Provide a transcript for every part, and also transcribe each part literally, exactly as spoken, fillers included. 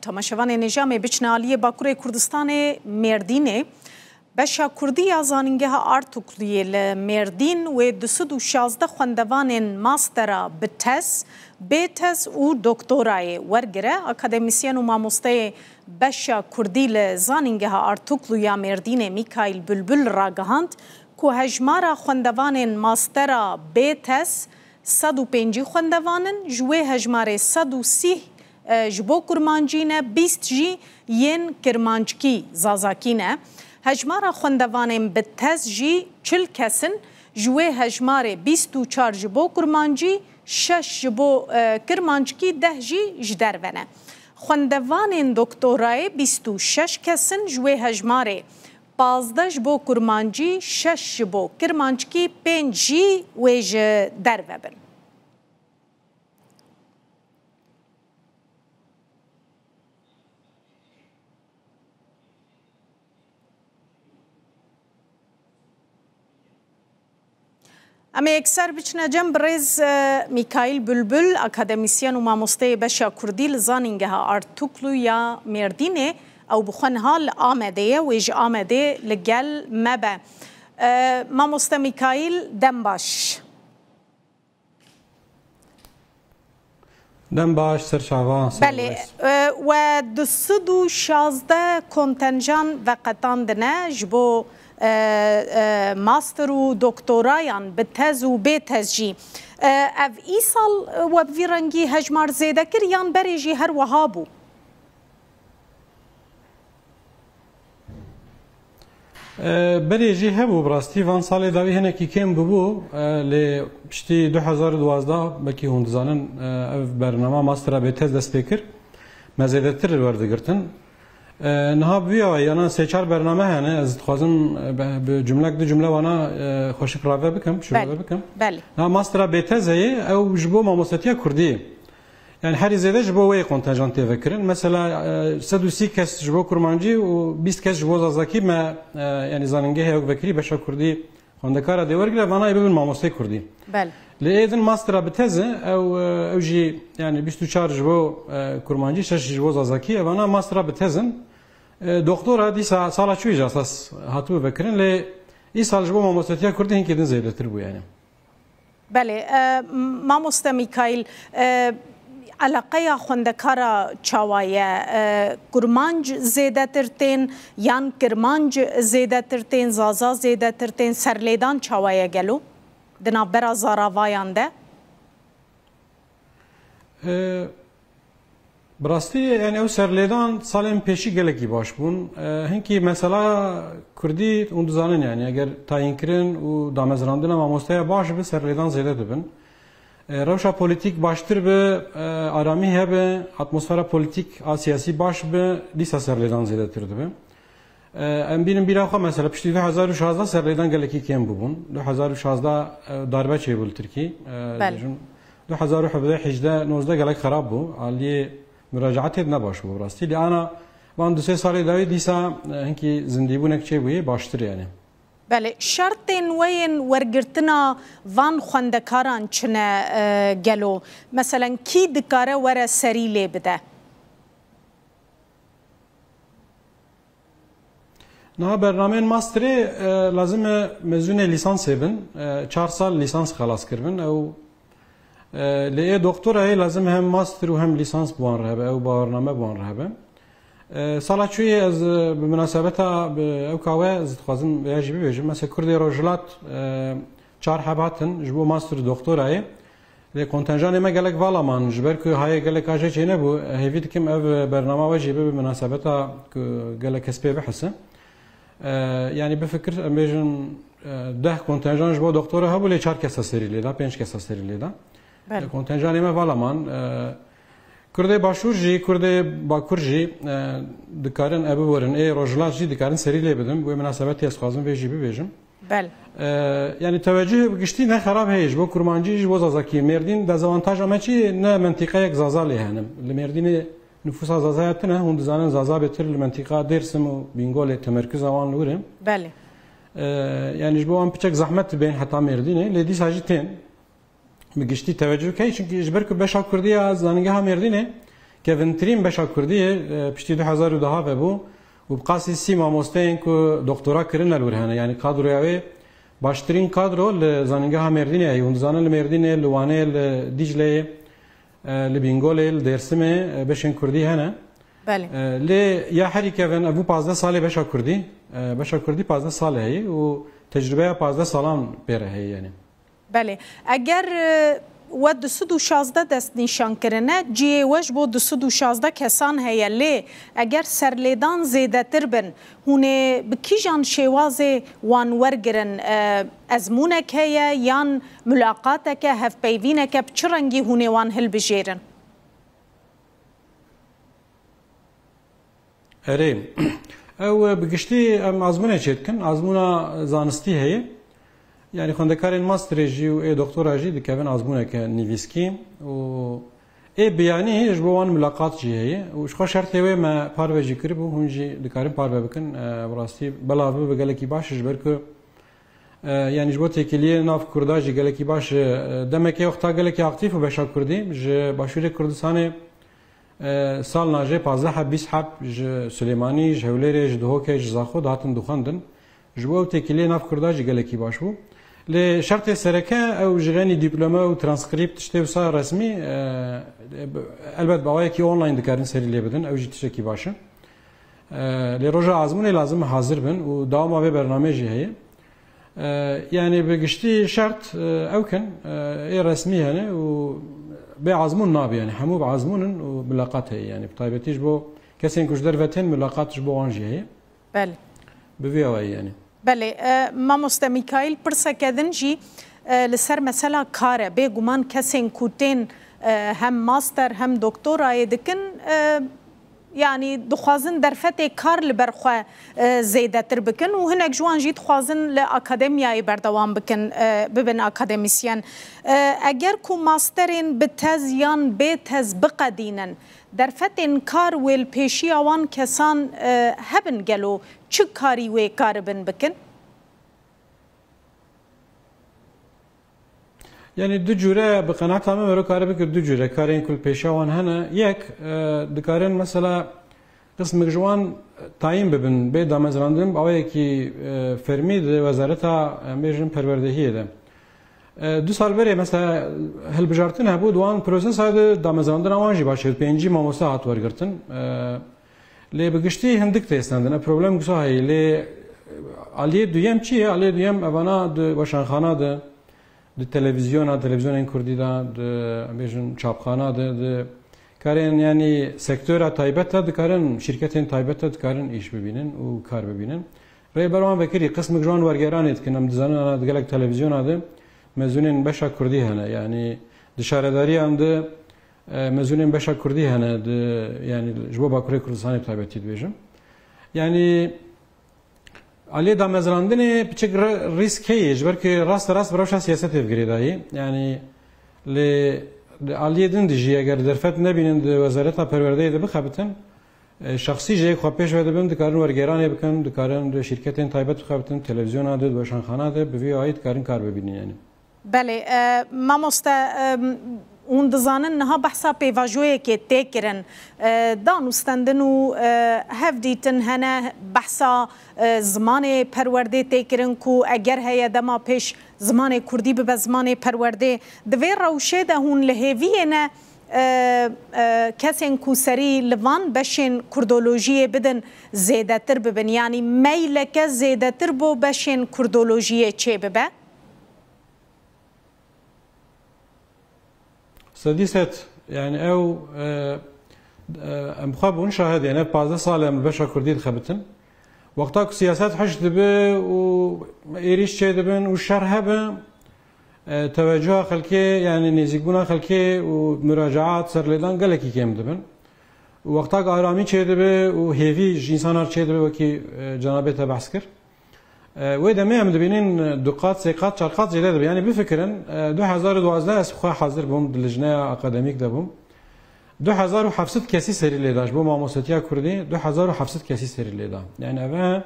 Temaşevanên hêja, em ê biçine aliyê Bakurê Kurdistanê, Mêrdînê. Beşa Kurdî ya Zanîngeha Artukluyê li Mêrdîn wê du sed û şazdeh xwendevanên mastera bi tez, bê tez û doktorayê wergire. Akademîsyen û mamosteyê beşa Kurdî li Zanîngeha Artuklu ya Mêrdînê Mîkaîl Bulbul ragihand ku hejmara xwendevanên mastera bê tez sed û pêncî xwendevan in, ji wê hejmarê sed û sî, e, ji bo kurmancî ne, bîst jî yên kirmanckî, zazakî ne. Hejmara xwendevanên bi tez jî çil kes in, ji wê hejmarê bîst û çar ji bo kurmancî, şeş ji bo, e, kirmanckî, deh jî ji derve ne. Xwendevanên doktorayê bîst û şeş kes in, ji wê hejmarê pazdeh ji bo kurmancî, şeş ji bo kirmanckî, pênc jî wê ji derve bin. Em ê yekser biçine cem birêz, e, Mîkaîl Bulbul, akademîsyen û mamosteyê beşa Kurdî li Zanîngeha Artuklu ya Mêrdînê. Ew bi xwe niha li Amedê ye, wê ji Amedê li gel me be. E, mamoste Mîkaîl, dem baş. Dem baş, ser çava, ser Belê, res. E, we du sed û şazdeh kontenjan veqetandine ji bo, e, e, master û doktorayan bi tez û bê tez jî. E, ev îsal, e, we bi vî rengî hejmar zêde kir yan berê jî her wiha bû? E, berê jî hebû, bi rastî van salê dawî hinekî kêm bûbû, e, lê piştî du hezar û duwazdeh, belkî hûn dizanin, e, ev bernama mastera bê tez dest pê kir. Me zêdetir werdigirtin. E, niha bi vî awayî, yana sê çar bername hene, ez dixwazim, e, bi, bi cumlek du cumle wana, e, xweşik rave bikim, şirove Belê, bikim. belê. Niha mastera bê tez heye, ew ji bo mamostetiya kurdî. Yani herî zêde ji bo wê kontenjan tê vekirin. Mesela, e, sed û sî kes ji bo kurmancî û bîst kes ji bo zazakî me, e, yani zanîngehê ew vekirî beşa kurdî xwendekara dê wergire, vana ê bibin mamosteyê kurdî. Belê. Lê ê din mastera bi tez e, ew, e, ew jî yani bîst û çar ji bo, e, kurmancî, şeş ji bo zazakî, evana mastera bi tez in. E, doktora dîsa sala çûyî jî esas hatibû vekirin, lê îsal ji bo mamostetiya kurdî hinkê din zêdetir bû yani. Belê, e, mamoste Mîkaîl, e, eleqeya xwendekara çawa ye? E, kurmanc zêdetir tên yan kirmanc zêdetir tên, zaza zêdetir tên, serlêdan çawa ye gelo di navbera zaravayan de? E, Bi rastî, yani ew serlêdan salên pêşî gelekî baş bûn. E, hinkî mesela kurdî hûn dizanin, yani eger tayînkirin û damezrandina mamosteya baş bi, serlêdan zêde dibin. E, rewşa polîtîk baştir bi, e, aramî hebe, atmosfera polîtîk a siyasî baş bi, dîsa serlêdan zêdetir dibe. E, em bînin bîra xwe, mesela piştî du hezar û şazdeh serlêdan gelekî kêm bûbûn. Du hezar û şazdeh, e, darbe çêbû li Tirkî. E, Belê. dibêjin, du hezar û hevdeh, hejdeh, nozdeh gelek xerab bû. Aliyê muracaetê ne baş bû rastî. Lê ana van du sê salê dawî dîsa, e, hinkî zindîbûnek çêbûyê baştir yani. Belê, şertên we yên wergirtina van xwendekaran çi ne, e, gelo? Meselen, kî dikare were serî lê bide? Niha bernameyên masterê, e, lazim e mezûnê lîsansê bin. E, çar sal lîsans xelas kiribin. Ew, e, lê ê doktorayê lazim hem master û hem lîsans bi wan re hebe, ew bawername bi wan re hebe. E, sala çûyê ez, e, bi minasebeta, bi ew kawe ez dixwazim vêya jî bibêjim. Mesela Kurdê Rojhilat, e, çar heb hatin ji bo master û doktorayê. Lê kontenjanê me gelek vala man, ji ber ku hayê gelek a jê çênebû, hêvî dikim ev bernama we jî bibe minasebeta ku gelek kes pê bihise. E, yanî bifikir, em bêjin, e, deh kontenjan ji bo doktora hebû, lê çar kesa serî lê da, pênc kesa serî lê da. Belê. Lê kontenjanê me vala man. E, Kurdê Başûr jî, Kurdê Bakur jî, e, dikarin, e, biborin, ê Rojhilat jî dikarin serî lê bidin. Bi wê minasebetê ez dixwazim vê jî bibêjim. Bel. E, yani tewecihê bi giştî ne xerab heye ji bo kurmancî, ji bo zazakî. Mêrdîn dezavantaja me çi ye? Ne mentîqeyek zaza lê hene. Li Mêrdînê nifûsa zazaya tune, hûn dizanin zaza bêtir li mentîqa Dêrsim û Bîngolê temerkuza wan li wir e. Belê. E, yani ji bo wan piçek zehmet dibên heta Mêrdînê, lê dîsa jî tên. Bi giştî tewecih bike, çimkî ji ber ku beşa kurdî ya zanîngeha Mêrdînê Kevintirîn beşa Kurdî yê, e, piştî du hezar û deh ve bû û bi qasî sî mamosteyên ku doktora kirine li wir hene. Yanî kadroya wê, baştirîn kadro li Zanîngeha Mêrdînê heye. Hûn dizanin li Mêrdînê, li Wanê, li Dîcleyê, e, li Bîngolê, li Dêrsimê, e, beşên Kurdî hene. Belê. E, lê ya herî kevin, ev bû pazdeh salê beşa Kurdî. E, beşa Kurdî pazdeh salê heye û tecrûbeya pazdeh salan pê re heye yanî. Belê. Eger, e, we du sed û şazdeh destnîşan kirine, cihê we ji bo du sed û şazdeh kesan heye, lê eger serlêdan zêdetir bin, hûn ê bi kîjan şêwazê wan wergirin? E, ezmûnek heye yan mulaqateke, hevpeyvîneke, bi çi rengî hûn ê wan hilbijêrin? Erê, ew, e, bi giştî em azmûnê çêdikin. Azmûna zanistî heye. Yanî xwendekarên masterê jî û ê doktora jî dikevin azmûneke nivîskî û ê biyanî ji bo wan mulaqat jî heye. Û ji xwe şertê wê me parve jî kiribû, hûn jî dikarin parve bikin. E, bi rastî belav bibe gelekî baş e, ji ber ku E, yanî ji bo têkiliyê nav Kurda jî gelekî baş e. Demekê wexta gelekî aktîf û beşa Kurdî ji Başûrê Kurdistanê, e, salna jê pazdeh heb, bîst heb ji Silêmanî, ji Hewlêrê, ji Duhokê, ji Zaxo dihatin dixwendin. Ji bo ew têkiliyê nav Kurda jî gelekî baş bû. Lê şertê sereke ew ji xenî dîplome û transkrîpt tiştê wisa resmî, e, elbet bi awayekî online dikarin serî lê bidin, ew jî tiştekî baş e. E, lê roja azmûnê lazim e hazir bin û dewama vê bernameyê jî heye. E, yanî bi giştî şert, e, ew kin, e, ê resmî hene û bê azmûn nabe, yanî hemû bi azmûn in û mulaqat heye, yanî bi taybetî ji bo kesên ku ji derve tên mulaqat ji bo wan jî heye. Belê. Bi vî awayî yanî. Belê, e, mamoste Mîkaîl, pirseke din jî, e, li ser mesela kar e. Bêguman kesên ku tên, e, hem master hem doktorayê dikin, e, yanî dixwazin derfetê kar li ber xwe, e, zêdetir bikin û hinek ji wan jî dixwazin li akademiyayê berdewam bikin, e, bibin akademîsyen. E, eger ku masterên bi tez yan bê tez biqedînin, derfetên kar wê li pêşiya wan kesan, e, hebin gelo? Çi karî wê karibin bikin? Yanî du cûre, bi qenaeta min mero kare bikir du cûre karên ku li pêşiya wan hene. Yek, e, dikarin mesela qismik ji wan tayîn bibin, bê damezrandin bi awayekî, e, fermî di wezareta, em bêjin, perwerdehiyê de. E, du sal berê mesela hilbijartin hebû, di wan prosesa de damezrandina wan jî baş kir. Pêncî mamoste hat wergirtin. E, lê bi giştî hindik tê stendin. E, problem wisa heye. Lê, e, aliyê duyem çi ye? Aliyê duyem evana di weşanxana de, di televîzyona, televîzyonên kurdî de, di, em bêjin, çapxana de, di karên, yanî sektora taybet de dikarin, şîrketên taybet de dikarin îş bibînin û kar bibînin. Rê ber wan vekirî, qismik ji wan wergeranê dikin. Em dizanin ana di gelek televîzyona de mezûnên beşa kurdî hene. Yanî di şaredariyan de, e, mezûnên beşa kurdî hene, di, yanî ji bo Bakurê Kurdistanê bi taybetî dibêjim. Yanî aliyê damezrandinê piçik re-, rîsk heye, ji ber ku rast rast bi rewşa siyasetê ve girêdayî. Yanî li, li aliyê din de jî eger derfet nebînin di wezareta perwerdeyê de bixebitin, e, şexsî jê xwe pêş ve dibin, dikarin wergêranê bikin, dikarin di şîrketên taybet bixebitin, televîzyona de, di weşanxana de, bi vî awayî dikarin kar bibînin yanî. Belê, e, mamoste, e, hûn dizanin niha behsa pêvajoyekê tê kirin. E, danûstendin û, e, hevdîtin hene behsa, e, zimanê perwerdê tê kirin ku eger heye dema pêş zimanê kurdî bibe zimanê perwerdê. Di vê rewşê de hûn li hêviyê ne, e, e, kesên ku serî li van beşên kurdolojiyê bidin zêdetir bibin? Yanî meyleke zêdetir bo beşên kurdolojiyê çê bibe? Sedî sed, yanî ew, e, e, em xwe bûn şahidê, ne pazdeh sal e em li beşa kurdî dixebitin. Wexta ku siyaset hişk dibe û êrîş çêdibin û şer hebe, e, tewecuha xelkê, yanî nêzîkbûna xelkê û muracaat, serlêdan gelekî kêm dibin. Û wexta ku aramî çêdibe û hêvî ji însanan çêdibe, wekî, e, cenabê te behs kir, e, wê demê em dibînin, e, du qat, sê qat, çar qat zêde dibe. Yanî bifikirin, e, du hezar û duwazdeh ez xwe hazir bûm, di lijneya akademîk de bûm. Du hezar û heft sed kesî serî lê da, ji bo mamostetiya kurdî du hezar û heft sed kesî serî lê da. Yanî ev e,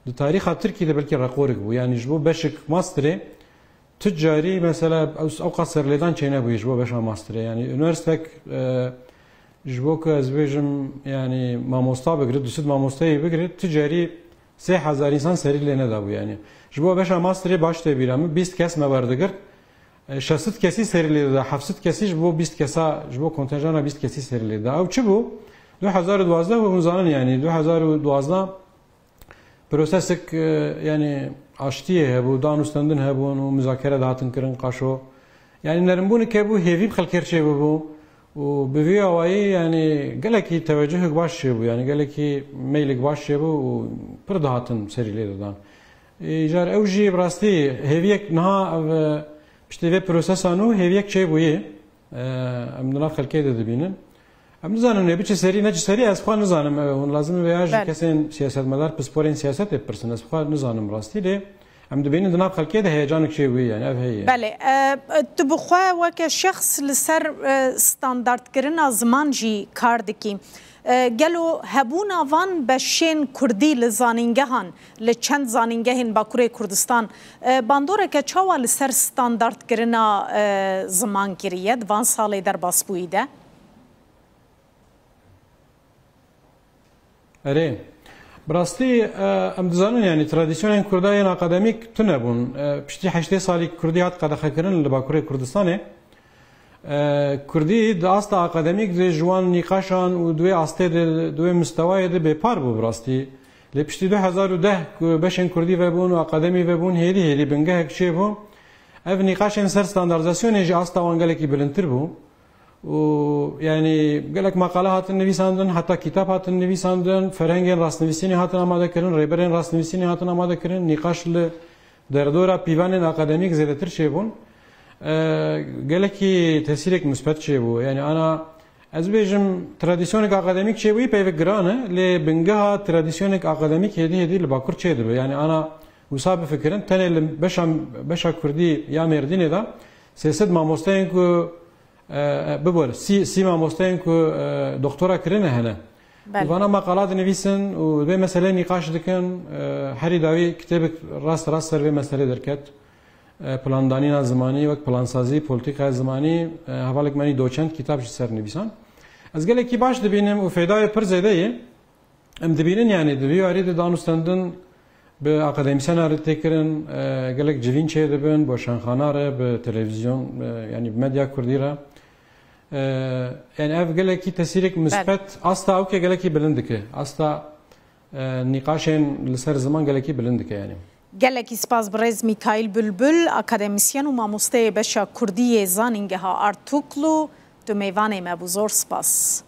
di tarîxa Tirkî de belkî rekorik bû. Yanî ji bo beşik masterê, tu carî mesela ew, ew qas serlêdan çênebûye ji bo beşa masterê. Yanî unîversîtek, e, Ji bo ku ez bêjim, yanî mamosta bigire, du sed mamosteyê bigire, tu carî sê hezar însan serî lê nedabû yanî. Ji bo beşa masterê baş tê bîra min, bîst kes me werdigirt. E, şeş sed kesî serî lê dida, heft sed kesî ji bo bîst kesa, ji bo kontenjana bîst kesî serî lê dida. Ew çi bû? Du hezar û duwazdeh bû, hûn zanin yanî, du hezar û duwazdeh prosesek, e, yanî aştiyê hebû, danûstendin hebûn û muzakere dihatin kirin qaşo. Yanî nerimbûnek hebû, hêvî bi xelkê re çêbûbû û bi vî awayî yanî gelekî tewecuhek baş çêbû, yanî gelekî meylek baş çêbû û pir dihatin serî lê didan. Îcar ew jî bi rastî hêviyek niha ev, e, piştî vê prosesa nû hêviyek çêbûyî. E, em di nav xelkê de dibînin. Em nizanin wê biçe serî, neçe serî, ez xwe nizanim. E, hûn lazim e vêya ji Belê. kesên siyasetmedar, pisporên siyasetê bipirsin. Ez xwe nizanim rastî, lê em dibînin di nav xelkê de heyecanek çêbûyî, yani ev heye. Belê, e, tu bi xwe weke şexs li ser, e, standardkirina ziman jî kar dikî. E, gelo hebûna van beşên kurdî li zanîngehan, li çend zanîngehên Bakurê Kurdistan, e, bandoreke çawa li ser standardkirina, e, ziman kiriye di van salê derbasbûyî de? Erê, bi rastî, e, em dizanin, yanî tradisyonên kurda yên akademîk tune bûn. E, piştî heştê salî kurdî hat qedexekirin li Bakurê Kurdistanê. E, kurdî di asta akademîk de ji wan nîqaşan û di wê astê de, di wê mistewayê de bêpar bû bi rastî. Lê piştî du hezar û deh ku beşên kurdî vebûn û akademî vebûn, hêdî hêdî bingehek çêbû. Ev nîqaşên ser standardizasyonê ji asta wan gelekî bilindtir bû. Û, yanî, gelek maqale hatin nivîsandin, heta kitap hatin nivîsandin, ferhengên rastnivîsînê hatin amade kirin, rêberên rastnivîsînê hatin amade kirin, nîqaş li derdora pîvanên akademîk zêdetir çêbûn. E, gelekî tesîrek misbet çêbû. Yanî, ana, ez bêjim, tradisyonek akademîk çêbûyî peyvek giran e, lê bingeha tradisyonek akademîk hêdî hêdî li Bakur çêdibe. Yanî, ana, wisa bifikirin, tenê li beşa, beşa kurdî ya Mêrdînê de sê sed mamosteyên ku E, e, bibor, sî, sî mamosteyên ku, e, doktora kirine hene. Belê. Û vana maqala dinivîsin û vê meselê nîqaş dikin. E, herî dawî kitêbek rast rast ser vê meselê derket. E, plandanîna zimanî wek plansazî, polîtîkaya zimanî, e, hevalek me nî doçent kitab ji ser nivîsan. Ez gelekî baş dibînim û fêdayê pir zêde ye. Em dibînin, yanî di vî warî de danûstendin bi akademîsyena re tê kirin, e, gelek civîn çêdibin, bi weşanxana re, bi televîzyon, e, yanî bi medya kurdî re. E, yanî ev gelekî tesîrek Belê. misbet, asta ew ke gelekî bilind dike. Asta, e, nîqaşên li ser ziman gelekî bilind dike yanî. Gelekî spas birêz Mîkaîl Bilbil, akademîsyen û mamosteyê beşa kurdî yê Zanîngeha Artuklu, tu mêvanê me bû. Zor spas.